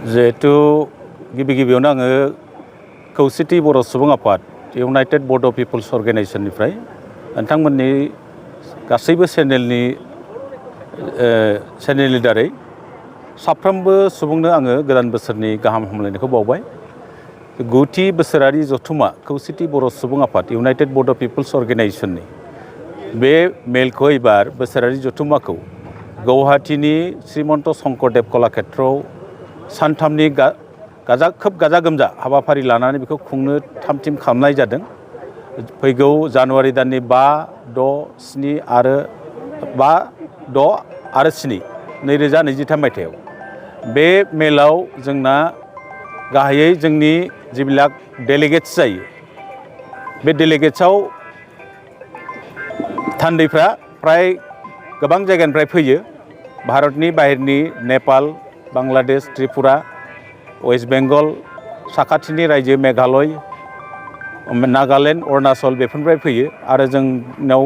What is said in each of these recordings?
जिहेतु गिबियावनो आङो खौसेथि बर' सुबुं आफाद इउनाइटेड बड' पिपल्स अर्गेनाइजेशननिफ्राय नोंथांमोननि गासैबो चेनेलनि दारै साफ्रोमबो सुबुंनो आङो गोदान बोसोरनि गाहाम हामलायनायखौ बावबाय। 9थि बोसोरारि जथुम्मा खौसेथि बर' सुबुं आफाद इउनाइटेड बड' पिपल्स अर्गेनाइजेशननि बे मेलखौ एबार बोसोरारि जथुम्माखौ गुवाहाटीनि श्रीमन्त शंकरदेव कलाक्षेत्रआव सानथामनि खोब गाजा गोमजा हाबाफारि लानानै बेखौ खुंनो थाम-थिम खालामनाय जादों। फैगौ जानुवारि दाननि 5, 6, 7 आरो 7 2023 मायथाइयाव बे मेलाव जोंना गाहायै जोंनि जिबिलाक डेलिगेट्स जायो। बे डेलिगेट्सआव थान्दैफ्रा फ्राय गोबां जायगानिफ्राय फैयो। भारतनि बाहेरनि नेपाल, बांलादेश, त्रिपुरा, वेस्ट बेंगल, साखाथिनि रायजो मेघालय, नागालेण्ड, अरुणाचल बेफोरनिफ्राय फैयो आरो जोंनाव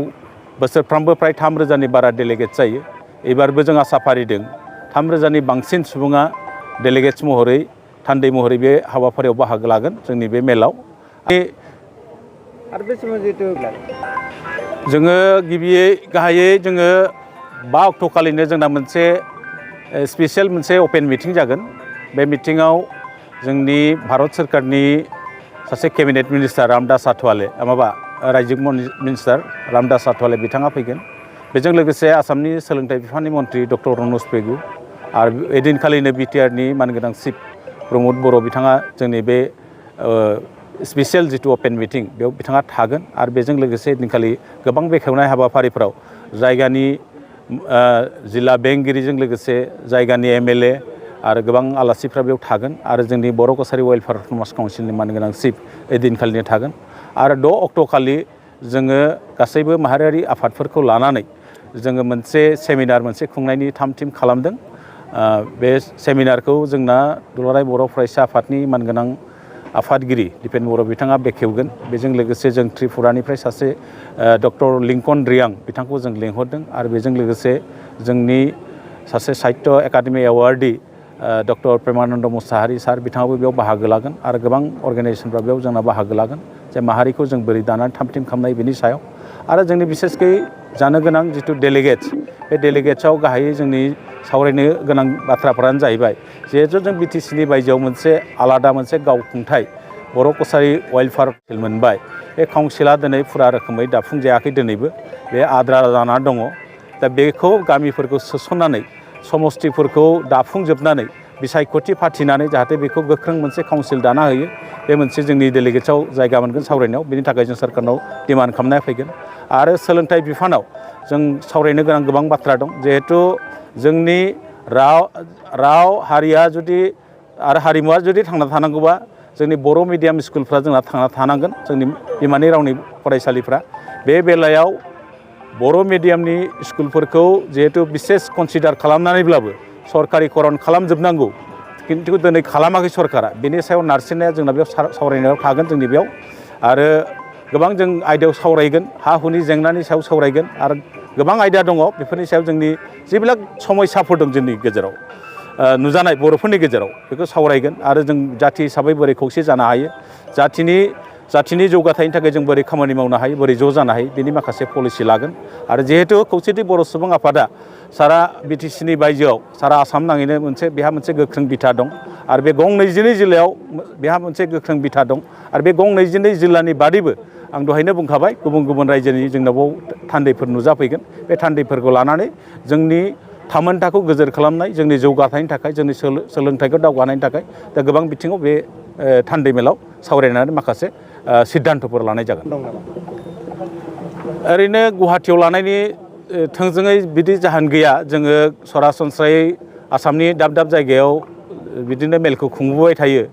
बोसोरफ्रामबो फ्राय 3,000नि बारा डेलिगेट जायो। एबारबो जों आसा फारिदों 3,000नि बांसिन सुबुङा डेलिगेट्स महरै थान्दै महरै बे हाबाफारियाव बाहागो लागोन जोंनि बे मेलाव। जोङो गाहायै जोङो 5 अक्ट' खालिनो जोंना मोनसे स्पेसियेल मोनसे अपेन मिटिं जागोन। बे मिटिङाव जोंनि भारत सोरखारनि सासे केबिनेट मिनिस्टार रामदास रायजो मिनिस्टार रामदास आठवाले बिथाङा फैगोन। बेजों लोगोसे आसामनि सोलोंथाइ बिफाननि मन्थ्रि डक्टर रनज पेगु आरो एदिनखालिनो बिटिआरनि मानगोनां चिफ प्रमद बर' बिथाङा जोंनि बे स्पेसियेल जिथु अपेन मिटिं बेयाव बिथाङा थागोन। आरो बेजों लोगोसे एदिनखालि गोबां बेखेवनाय हाबाफारिफोराव जायगानि जिल्ला बेंगिरिजों लोगोसे जायगानि एमएलए आरो गोबां आलासिफ्रा बेयाव थागोन आरो जोंनि बर' कसारि वेलफेयार समाज काउन्सिलनि मानगोनां चिफ एदिनखालिनो थागोन। आरो 6 अक्ट' खालि जोङो गासैबो माहारियारि आफादफोरखौ लानानै जोङो मोनसे सेमिनार खुंनायनि थाम-थिम खालामदों। बे सेमिनारखौ जोंना दुलाराय बर' फरायसा आफादनि मानगोनां आफादगिरि दिपेन बर' बिथाङा बेखेवगोन। बेजों लोगोसे जों त्रिपुरानिफ्राय सासे डक्टर लिंकन रियां बिथांखौ जों लेंहरदों आरो बेजों लोगोसे जोंनि सासे साहित्य एकाडेमि एवार्डी डक्टर प्रेमानन्द मुसाहारि सार बिथाङाबो बेयाव बाहागो लागोन आरो गोबां अर्गेनाइजेसनफ्रा बेयाव जोंना बाहागो लागोन जे माहारिखौ जों बोरै दानानै थाम-थिम खालामनाय बेनि सायाव। आरो जोंनि बिसेसकै जानो गोनां जिथु डेलिगेट्स बे डेलिगेट्सआव गाहायै जोंनि सावरायनो गोनां बाथ्राफोरानो जाहैबाय जिहेथु जों बिटिसिनि बायजोआव मोनसे आलादा मोनसे गावखुंथाय बर' कसारि वेलफेयार काउन्सिल मोनबाय। बे काउन्सिला दिनै फुरा रोखोमै दाफुंजायाखै, दिनैबो बे आद्रा जानानै दङ। दा बेखौ गामिफोरखौ सोसननानै समस्तिफोरखौ दाफुंजोबनानै बिसायख'थि फाथिनानै जाहाथे बेखौ गोख्रों मोनसे काउन्सिल दाना होयो, बे मोनसे जोंनि डेलिगेट्सआव जायगा मोनगोन सावरायनायाव। बेनि थाखाय जों सोरखारनाव डिमान्ड खालामनाया फैगोन। आरो सोलोंथाइ बिफानाव जों सावरायनो गोनां गोबां बाथ्रा दं। जिहेथु जोंनि राव हारिया जुदि आरो हारिमुवा जुदि थांना थानांगौबा जोंनि बर' मिडियाम स्कुलफ्रा जोंना थांना थानांगोन, जोंनि बिमानि रावनि फरायसालिफ्रा। बे बेलायाव बर' मिडियामनि स्कुलफोरखौ जिहेतु बिसेस कनसिडार खालामनानैब्लाबो सरकारिकरन खालामजोबनांगौ, खिन्थु दिनै खालामाखै सरकारा। बेनि सायाव नारसिननाया जोंना बेयाव सावरायनायाव थागोन जोंनि बेयाव। आरो गोबां जों आयदायाव सावरायगोन, हा हुनि जेंनानि सायाव सावरायगोन आरो गोबां आयदा दङ बेफोरनि सायाव जोंनि जेবিলাক समस्याफोर दं जोंनि गेजेराव नुजानाय बर'फोरनि गेजेराव बेखौ सावरायगोन। आरो जों जाथि हिसाबै बोरै खौसे जानो हायो, जाथिनि जौगाथायनि थाखाय जों बोरै खामानि मावनो हायो, बोरै ज' जानो हायो, बेनि माखासे पलिसि लागोन। आरो जिहेतु खौसेथि बर' सुबुं आफादा सारा बिटिसिनि बायजोआव सारा आसाम नाङैनो बेहा मोनसे गोख्रों बिथा दं आरो बे गं 22 जिल्लायाव बेहा मोनसे गोख्रों बिथा दं। आरो बे गं 22 जिल्लानि बादैबो आं दहायनो बुंखाबाय गुबुन गुबुन रायजोनि जोंनाव थान्दैफोर नुजाफैगोन। बे थान्दैफोरखौ लानानै जोंनि थामोनथाखौ गोजोर खालामनाय, जोंनि जौगाथायनि थाखाय, जोंनि सोलोंथाइखौ दावगानायनि थाखाय दा गोबां बिथिङाव बे थान्दै मेलाव सावरायनानै माखासे सिद्धान्तफोर लानाय जागोन। ओरैनो गुवाहाटीयाव लानायनि थोंजोङै बिदि जाहोन गैया। जोङो सरासनस्रायै आसामनि दाब दाब जायगायाव बिदिनो मेलखौ खुंबोबाय थायो।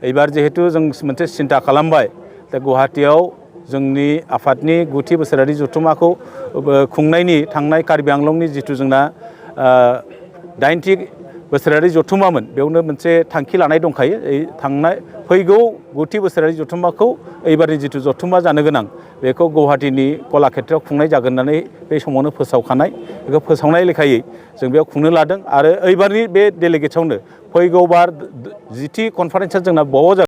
एबार जिहेतु जों मोनसे सिन्था खालामबाय दा गुवाहाटीयाव जोंनि आफादनि 9थि बोसोरारि जथुम्माखौ खुंनायनि थांनाय कार्बि आंलंनि जिथु जोंना 8थि बोसोरारि जथुम्मामोन बेयावनो मोनसे थांखि लानाय दंखायो फैगौ 9थि बोसोरारि जथुम्माखौ एबारनि जिथु जथुम्मा जानो गोनां बेखौ गुवाहाटीनि कलाक्षेत्रआव खुंनाय जागोन होननानै बे समावनो फोसावखानाय बेखौ फोसावनाय लेखायै जों बेयाव खुंनो लादों आरो एबारनि बे डेलिगेट्सआवनो फैगौ बार 10थि कनफारेन्सआ जोंना बबाव जागोन